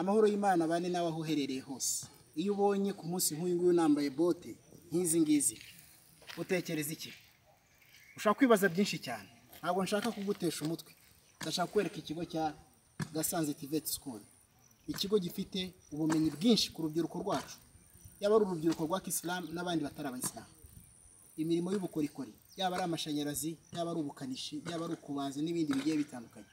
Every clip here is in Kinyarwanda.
Amahoro y'Imana bane nawe aho uherereye hose. Iyo ubonye ku munsi nk'uyu nguyu nambaye bote nk'izi ngizi, utekereza iki? Ushaka kwibaza byinshi cyane. Ntabwo nshaka kugutesha umutwe. Ndashaka kwereka ikigo cya Gasanze TVET School. Ikigo gifite ubumenyi bwinshi ku rubyiruko rwacu. Yaba ari urubyiruko rwa Islam n'abandi batari abayisilamu. Imirimo y'ubukorikori, yaba ari amashanyarazi, yaba ari ubukanishi, yaba ari ukubaza n'ibindi bigiye bitandukanye.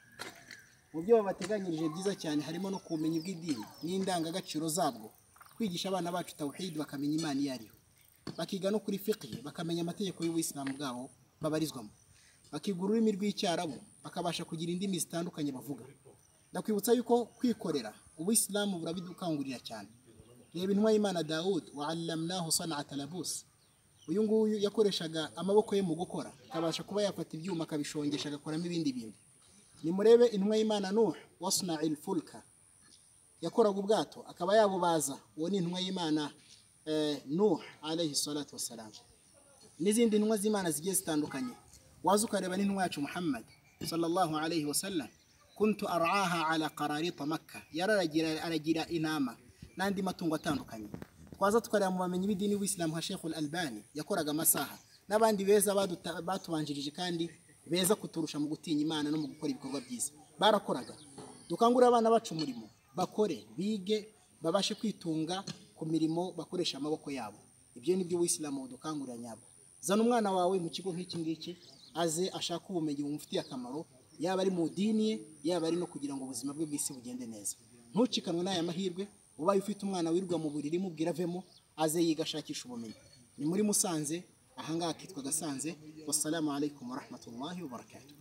Mu byo babateganyirije byiza cyane harimo no kubumenyi bw'idini n'indangagaciro zabwo, kwigisha abana bacu tawhid bakamenya Imana iyo ariyo, bakiga no kuri fiqh bakamenya amategeko y'ubuyisilamu bwabo babarizwamo, bakiga ururimi rw'icyarabu bakabasha kugira indimi zitandukanye bavuga. Ndakwibutsa yuko kwikorera ubuyisilamu burabidukangurira cyane. Reba intumwa y'Imana Dawud, wa allamnahu san'ata labus. Uyu nguyu yakoreshaga amaboko ye mu gukora, akabasha kuba yafata ibyuma akabishongesha agakoramo ibindi bintu. Nimurebe intumwa y'Imana Nuh, wasna'il fulka, yakoraga ubwato akaba yabubaza. Uwo ni intumwa y'Imana Nuh alayhi salatu wassalam. N'izindi ntumwa z'Imana zigiye zitandukanye. Waza ukareba n'intumwa yacu Muhammad sallallahu alayhi wasallam, kuntu ar'aha ala qararita Makkah, yararagira aragira intama n'andi matungo atandukanye. Twaza tukareba mu bamenyi b'idini w'Islam nka Sheikh Al-Albani yakoraga amasaha, n'abandi beza batubanjirije kandi beza kuturusha mu gutinya Imana no mu gukora ibikorwa byiza barakoraga. Dukangurira abana bacu umurimo, bakore, bige, babashe kwitunga ku mirimo bakoresha amaboko yabo. Ibyo ni byo Ubuisilamu budukangurira nyabwo. Zana umwana wawe mu kigo nk'iki ngiki aze ashaka ubumenyi bumufitiye akamaro, yaba ari mu dini ye, yaba ari no kugira ngo ubuzima bwe bw'isi bugende neza. Ntucikanwe n'aya mahirwe. Ubaye ufite umwana wirirwa mu buriri mubwira avemo aze yiga ashakisha ubumenyi. Ni muri Musanze, ahangaha kitwa Gasanze. Wassalamu alaikum wa rahmatullahi wa barakatuh.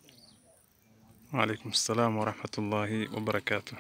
Wa alaikum assalam wa rahmatullahi wa barakatuh.